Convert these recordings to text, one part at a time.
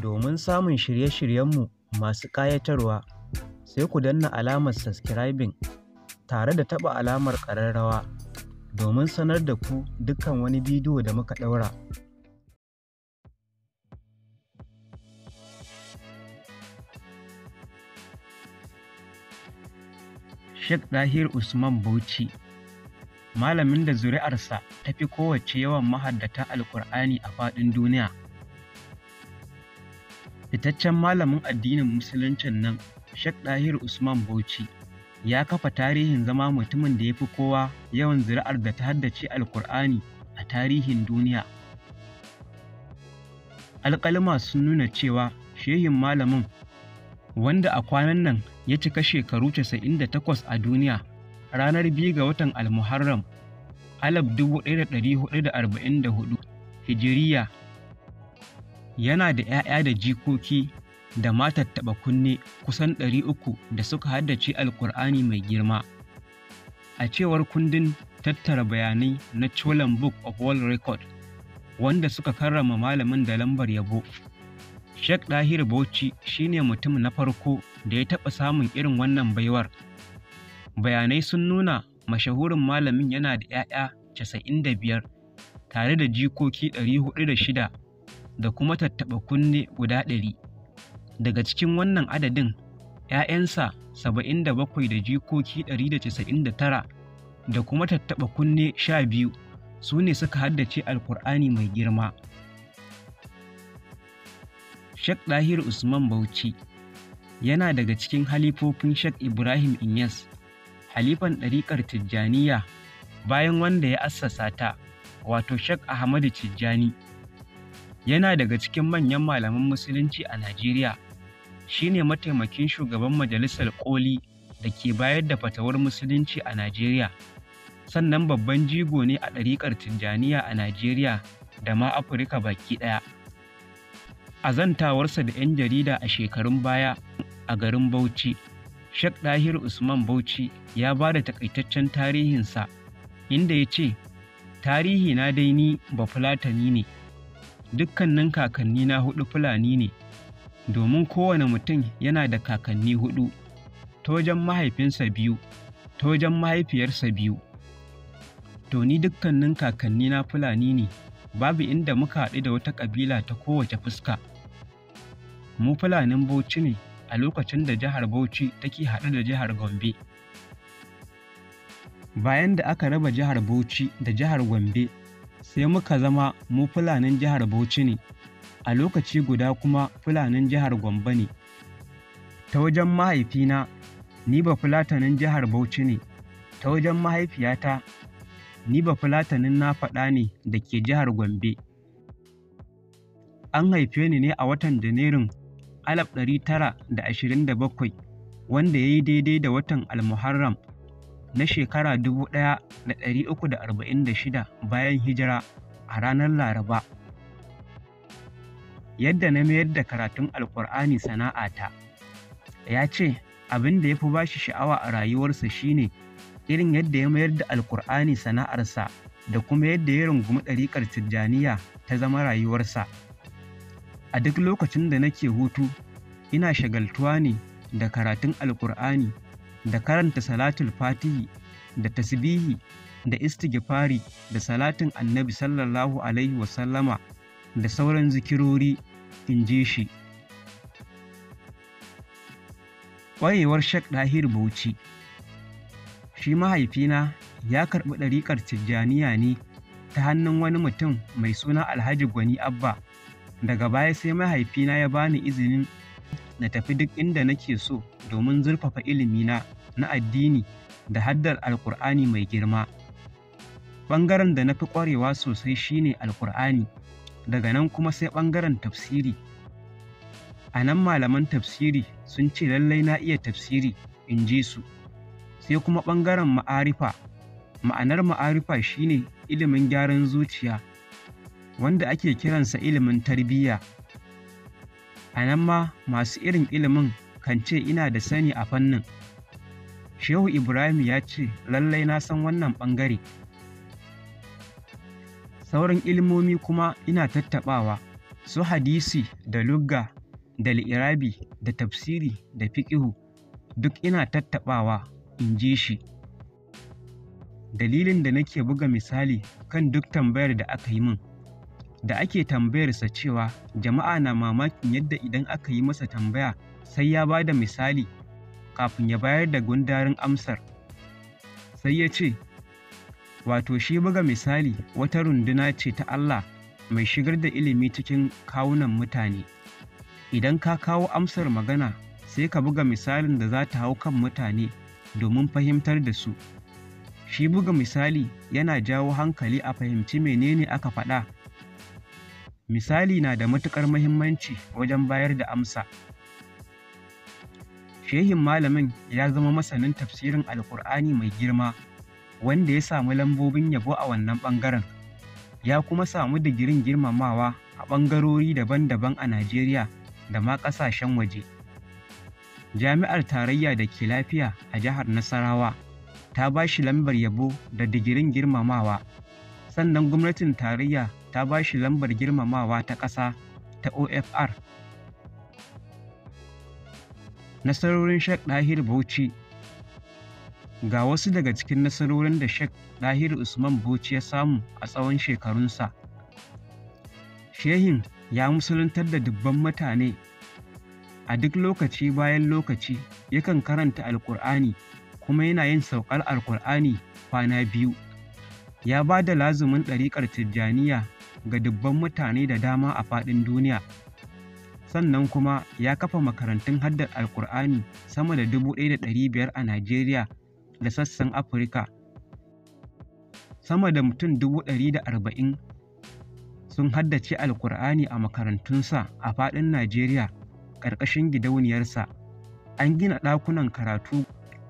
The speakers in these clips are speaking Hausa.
Domin samun shirye-shiryenmu masu ƙayatarwa, sai ku danna alamar subscribing tare da taɓa alamar ƙararrawa domin sanar da ku dukkan wani bidiyo da muka ɗaura. Sheikh Ɗahiru Usman Bauchi, malamin da zuri'arsa ta fi kowacce yawan mahaddata Alƙur'ani a faɗin duniya. Fitaccen malamin addinin Musuluncin nan, Sheikh Ɗahiru Usman Bauchi, ya kafa tarihin zama mutumin da ya fi kowa yawan zuri'ar da ta haddace Alƙur'ani a tarihin duniya. Alƙaluma sun nuna cewa shehin malamin, wanda a kwanan nan ya cika shekaru 98 a duniya, ranar 2 ga watan Almuharram, 1444 Hijiriya, yana da 'ya'ya da jikoki da ma tattaɓa-kunne kusan 300 da suka haddace Alƙur'ani mai girma. A cewar kundin tattara bayanai na Cholan Book of World Record, wanda suka karrama malamin da lambar yabo. Sheikh Ɗahiru Bauchi shi ne mutum na farko da ya taɓa samun irin wannan baiwar. Bayanai sun nuna mashahurin malamin yana da 'ya'ya 95 tare da jikoki 406 da kuma tattaɓa-kunne guda 100. Daga cikin wannan adadin, 'ya'yansa 77 da jikoki 199 da kuma tattaɓa-kunne 12 su ne suka haddace Alƙur'ani mai girma. Sheikh Ɗahiru Usman Bauchi yana daga cikin halifofin Sheikh Ibrahim Inyas, halifan ɗariƙar Tijjaniyya bayan wanda ya assasa ta, wato Sheikh Ahmadu Tijjani. Yana daga cikin manyan malaman Musulunci a Najeriya. Shi ne mataimakin shugaban Majalisar Ƙoli da ke bayar da fatawar Musulunci a Najeriya, sannan babban jigo ne a ɗariƙar Tijjaniyya a Najeriya da ma Afirka baki ɗaya. A zantawarsa da 'yan jarida a shekarun baya a garin Bauchi, Sheikh Ɗahiru Usman Bauchi ya ba da taƙaitaccen tarihinsa, inda ya ce, "Tarihina dai ni Bafulatani ne, dukkanin kakannina huɗu Fulani ne, domin kowane mutum yana da kakanni huɗu, ta wajen mahaifinsa biyu, ta wajen mahaifiyarsa biyu. To ni dukkanin kakannina Fulani ne, babu inda muka haɗu da wata ƙabila ta kowace fuska. Mu Fulanin Bauchi ne a lokacin da jihar Bauchi take haɗe da jihar Gombe. Bayan da aka raba jihar Bauchi da jihar Gombe, sai muka zama mu Fulanin jihar Bauchi ne, a lokaci guda kuma Fulanin jihar Gombe ne. Ta wajen mahaifina, ni Bafulatanin jihar Bauchi ne, ta wajen mahaifiyata, ni Bafulatanin Nafaɗa ne da ke jihar Gombe. An haife ni ne a watan Janairun 1927, wanda ya yi daidai da watan Almuharram na shekara 1346 bayan hijira, a ranar Laraba. Yadda na mayar da karatun Alƙur'ani sana'ata." Ya ce abin da ya fi ba shi sha'awa a rayuwarsa shi ne irin yadda ya mayar da Alƙur'ani sana'arsa da kuma yadda ya rungumi ɗariƙar Tijjaniyya ta zama rayuwarsa. "A duk lokacin da nake hutu, ina shagaltuwa ne da karatun Alƙur'ani da karanta Salatul Fatihi da tasbihi da istighfari da salatin Annabi Sallallahu Alaihi Wasallama da sauran zikirori," in ji shi. Ƙwarewar Sheikh Ɗahiru Bauchi. Shi mahaifina ya karɓi ɗariƙar Tijjaniyya ne ta hannun wani mutum mai suna Alhaji Gwani Abba. Daga baya sai mahaifina ya ba ni izinin na tafi duk inda nake so domin zurfafa ilimina na addini da haddar Alƙur'ani mai girma. Ɓangaren da na fi ƙwarewa sosai shi ne Alƙur'ani, daga nan kuma sai ɓangaren tafsiri. A nan malaman tafsiri sun ce lallai na iya tafsiri, in ji su. Sai kuma ɓangaren ma'arifa. Ma'anar ma'arifa shi ne ilimin gyaran zuciya, wanda ake kiransa ilimin tarbiyya. A nan ma masu irin ilimin kan ce ina da sani a fannin. Shehu Ibrahim ya ce lallai na san wannan ɓangare. Sauran ilimomi kuma ina tattaɓawa, Su hadisi da lugga da li'irabi da tafsiri da fiƙihu duk ina tattaɓawa, in ji shi. Dalilin da nake buga misali kan duk tambayar da aka yi min. Da ake tambayarsa cewa jama'a na mamakin yadda idan aka yi masa tambaya sai ya ba da misali kafin ya bayar da gundarin amsar. Sai ya ce, wato shi buga misali wata runduna ce ta Allah mai shigar da ilimi cikin kawunan mutane. Idan ka kawo amsar magana sai ka buga misalin da za ta hau kan mutane domin fahimtar da su. Shi buga misali yana jawo hankali a fahimci menene aka faɗa. Misali na da matuƙar muhimmanci wajen bayar da amsa. Shehin malamin ya zama masanin tafsirin Alƙur'ani mai girma, wanda ya samu lambobin yabo a wannan ɓangaren. Ya kuma samu digirin girmamawa a ɓangarori daban-daban a Najeriya da ma ƙasashen waje. Jami'ar Tarayya da ke Lafiya a jihar Nasarawa ta ba shi lambar yabo da digirin girmamawa, sannan gwamnatin tarayya ta ba shi lambar girmamawa ta ƙasa ta OFR. Nasarorin Sheikh Dahiru Bauchi. Ga wasu daga cikin nasarorin da Sheikh Dahiru Usman Bauchi ya samu a tsawon shekarunsa. Shehin ya musuluntar da dubban mutane. A duk lokaci bayan lokaci yakan karanta Alƙur'ani kuma yana yin saukar Alƙur'ani kwana biyu. Ya ba da lazumin ɗariƙar Tijjaniya ga dubban mutane da dama a faɗin duniya. Sannan kuma ya kafa makarantun haddar Alƙur'ani sama da 1,500 a Najeriya da sassan Afirka. Sama da mutum 140,000 sun haddace Alƙur'ani a makarantunsa a faɗin Najeriya ƙarƙashin gidauniyarsa. An gina ɗakunan karatu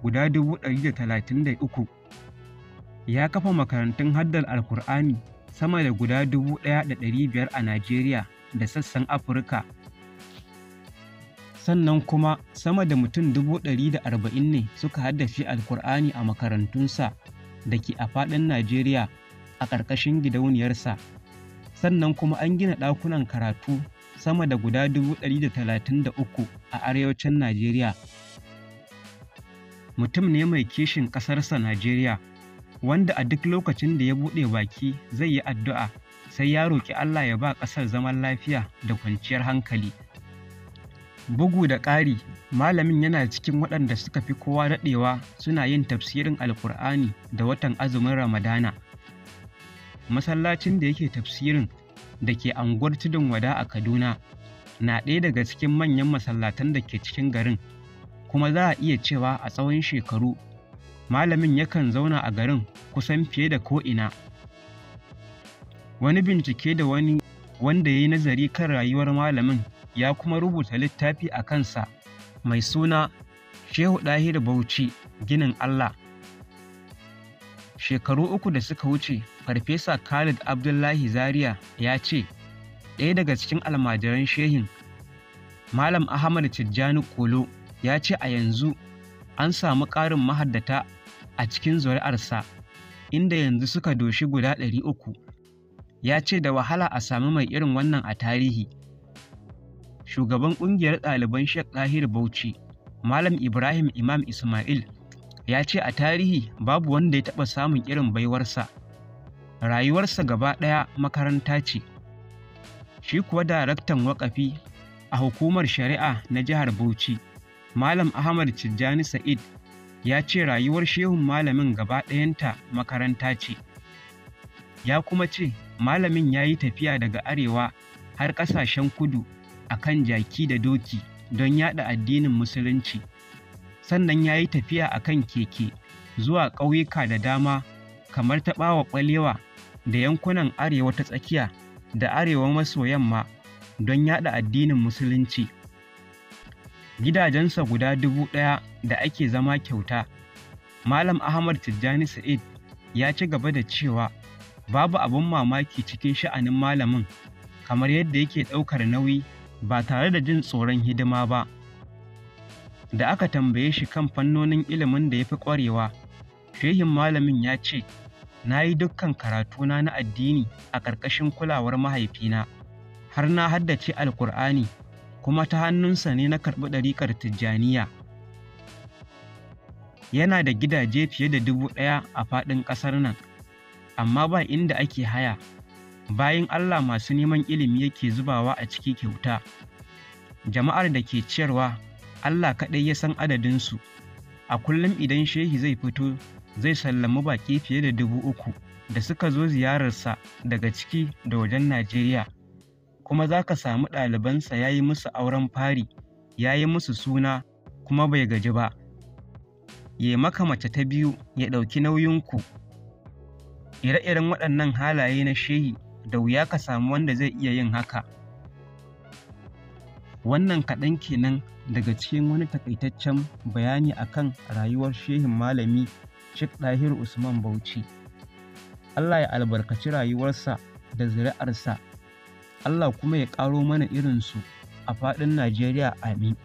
guda 133,000. Ya kafa makarantun haddar Alƙur'ani sama da guda 1,500 a Najeriya da sassan Afirka. Sannan kuma sama da mutum 140,000 ne suka haddace Alƙur'ani a makarantunsa da ke a faɗin Najeriya a ƙarƙashin gidauniyarsa. Sannan kuma an gina ɗakunan karatu sama da guda 133,000 a arewacin Najeriya. Mutum ne mai kishin ƙasarsa Najeriya, wanda a duk lokacin da ya buɗe baki zai yi addu'a sai ya roƙi Allah ya ba ƙasar zaman lafiya da kwanciyar hankali. Bugu da ƙari, malamin yana cikin waɗanda suka fi kowa daɗewa suna yin tafsirin Alƙur'ani da watan azumin Ramadana. Masallacin da yake tafsirin da ke unguwar Tudun Wada a Kaduna na ɗaya daga cikin manyan masallatan da ke cikin garin, kuma za a iya cewa a tsawon shekaru, malamin yakan zauna a garin kusan fiye da ko'ina. Wani bincike da wani wanda ya yi nazari kan rayuwar malamin ya kuma rubuta littafi a kansa mai suna Shehu Dahiru Bauchi Ginin Allah. Shekaru 3 da suka wuce, Farfesa Khalid Abdullahi Zaria ya ce, ɗaya daga cikin almajiran shehin, Malam Ahmad Tijjani Kolo, ya ce a yanzu an samu ƙarin mahaddata a cikin zuri'arsa, inda yanzu suka doshi guda 300. Ya ce da wahala a sami mai irin wannan a tarihi. Shugaban ƙungiyar ɗaliban Sheikh Dahiru Bauchi, Malam Ibrahim Imam Ismail, ya ce a tarihi babu wanda ya taɓa samun irin baiwarsa. Rayuwarsa gaba ɗaya makaranta ce. Shi kuwa daraktan waƙafi a hukumar shari'a na jihar Bauchi, Malam Ahmad Tijjani Sa'id, ya ce rayuwar shehun malamin gaba ɗayanta makaranta ce. Ya kuma ce malamin ya yi tafiya daga arewa har ƙasashen kudu a kan jaki da doki don yaɗa addinin Musulunci. Sannan ya yi tafiya a kan keke zuwa ƙauyuka da dama kamar Taɓawa Ɓalewa da yankunan arewa ta tsakiya da arewa maso yamma don yaɗa addinin Musulunci. Gidajensa guda 1,000 da ake zama kyauta. Malam Ahmad Tijjani Sa'id ya ci gaba da cewa babu abin mamaki cikin sha'anin malamin kamar yadda yake ɗaukar nauyi ba tare da jin tsoron hidima ba. Da aka tambaye shi kan fannonin ilimin da ya fi ƙwarewa, shehin malamin ya ce, na yi dukkan karatuna na addini a ƙarƙashin kulawar mahaifina, Har na haddace Alƙur'ani, kuma ta hannunsa ne na karɓi ɗariƙar Tijjaniya. Yana da gidaje fiye da 1000 a faɗin ƙasar nan, amma ba inda ake haya. Bayin Allah masu neman ilimi yake zubawa a ciki kyauta. Jama'ar da ke ciyarwa, Allah kaɗai ya san adadinsu. A kullum idan shehi zai fito, zai sallami baƙi fiye da 3000 da suka zo ziyararsa daga ciki da wajen Najeriya. Kuma za ka samu ɗalibansa ya yi musu auren fari, ya yi musu suna, kuma bai gaji ba. Ya maka mace ta biyu, ya ɗauki nauyinku. Ire-iren waɗannan halaye na shehi, da wuya ka samu wanda zai iya yin haka. Wannan kaɗan kenan daga cikin wani taƙaitaccen bayani akan rayuwar shehin malami Sheikh Ɗahiru Usman Bauchi. Allah ya albarkaci rayuwarsa da zuri'arsa, Allah kuma ya ƙaro mana irinsu a faɗin Najeriya, amin.